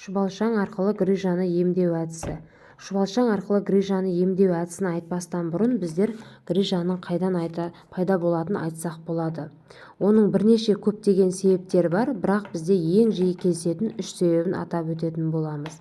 Шұбалшаң арқылы грыжаны емдеу әдісі. Шұбалшаң арқылы грыжаны емдеу әдісін айтпастан бұрын біздер грыжаның қайдан пайда болатынын айтсақ болады. Оның бірнеше, көптеген себептері бар, бірақ бізде ең жиі кездесетін үш себебін атап өтетін боламыз.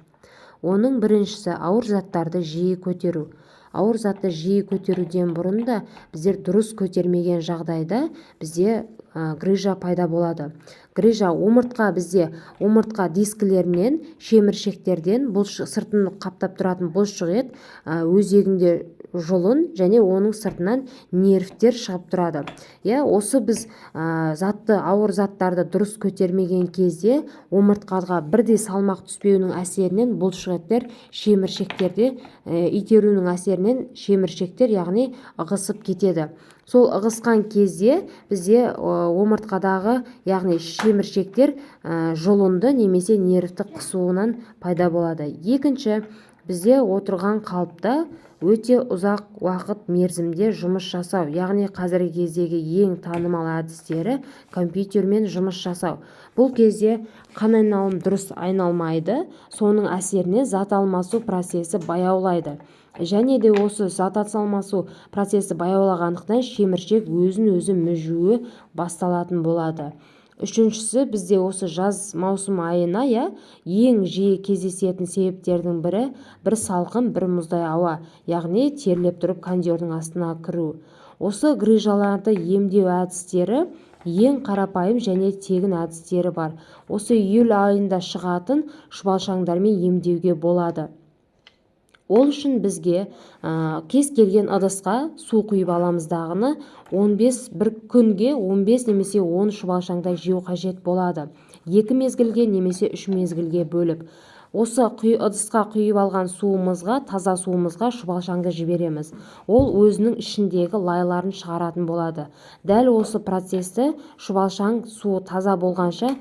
Оның біріншісі – ауыр заттарды жиі көтеру. Ауыр затты жиі көтеруден бұрын да біздер дұрыс көтермеген жағдайда бізде грыжа пайда болады. Грыжа омыртқа, бізде омыртқа дискілерінен, шеміршектерден, бұл сыртын қаптап тұратын бұлшық ет, өзегінде жұлын және оның сыртынан нервтер шығып тұрады, иә. Осы біз затты, ауыр заттарды дұрыс көтермеген кезде омыртқаға бірдей салмақ түспеуінің әсерінен бұлшық еттер шеміршектерде итеруінің әсерінен шеміршектер, яғни, ығысып кетеді. Сол ығысқан кезде бізде омыртқадағы, яғни, шеміршектер жұлынды немесе нервті қысуынан пайда болады. Екінші, бізде отырған қалыпта өте ұзақ уақыт мерзімде жұмыс жасау, яғни қазіргі кездегі ең танымал әдістері – компьютермен жұмыс жасау. Бұл кезде қан айналым дұрыс айналмайды, соның әсерінен зат алмасу процесі баяулайды және де осы зат алмасу процесі баяулағандықтан, шеміршек өзін өзі мүжуі басталатын болады. Үшіншісі, бізде осы жаз маусым айына, иә, ең жиі кездесетін себептердің бірі – бір салқын, бір мұздай ауа, яғни терлеп тұрып кондердің астына кіру. Осы грыжаларды емдеу әдістері, ең қарапайым және тегін әдістері бар. Осы июль айында шығатын шұбалшаңдармен емдеуге болады. Ол үшін бізге кез келген ыдысқа су құйып аламыз дағыны, 15, бір күнге 15 немесе 10 шұбалшаңдай жеу қажет болады, екі мезгілге немесе үш мезгілге бөліп. Осы ыдысқа құйып алған суымызға, таза суымызға шұбалшаңды жібереміз. Ол өзінің ішіндегі лайларын шығаратын болады. Дәл осы процесті шұбалшаң суы таза болғанша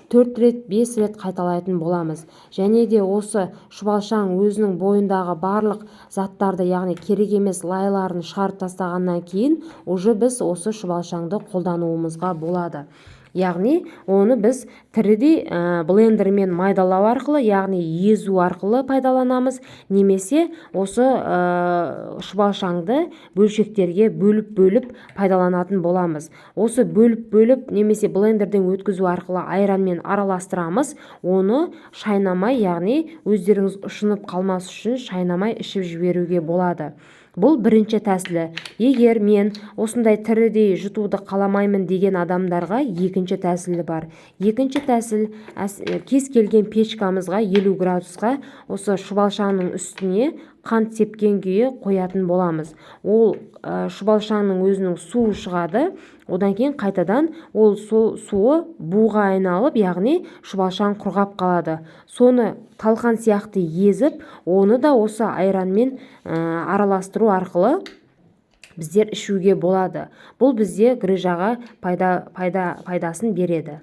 төрт рет, бес рет қайталайтын боламыз. Және де осы шұбалшаң өзінің бойындағы барлық заттарды, яғни керек емес лайларын шығарып тастағаннан кейін, уже біз осы шұбалшаңды қолдануымызға болады. Яғни оны біз тірідей блендермен майдалау арқылы, яғни езу арқылы пайдаланамыз немесе осы шұбалшаңды бөлшектерге бөліп-бөліп пайдаланатын боламыз. Осы бөліп-бөліп немесе блендерден өткізу арқылы айранмен араластырамыз. Оны шайнамай, яғни өздеріңіз ұшынып қалмас үшін шайнамай ішіп жіберуге болады. Бұл бірінші тәсілі. Егер мен осындай тірідей жұтуды қаламаймын деген адамдарға екінші тәсілі бар. Екінші тәсіл: кез келген печкамызға 50 градусқа осы шұбалшаңның үстіне қант сепкен күйі қоятын боламыз. Ол шұбалшаңның өзінің суы шығады. Одан кейін қайтадан ол сол суы буға айналып, яғни шұбалшаң құрғап қалады. Соны талқан сияқты езіп, оны да осы айранмен араластыру арқылы біздер ішуге болады. Бұл бізде грыжаға пайдасын береді.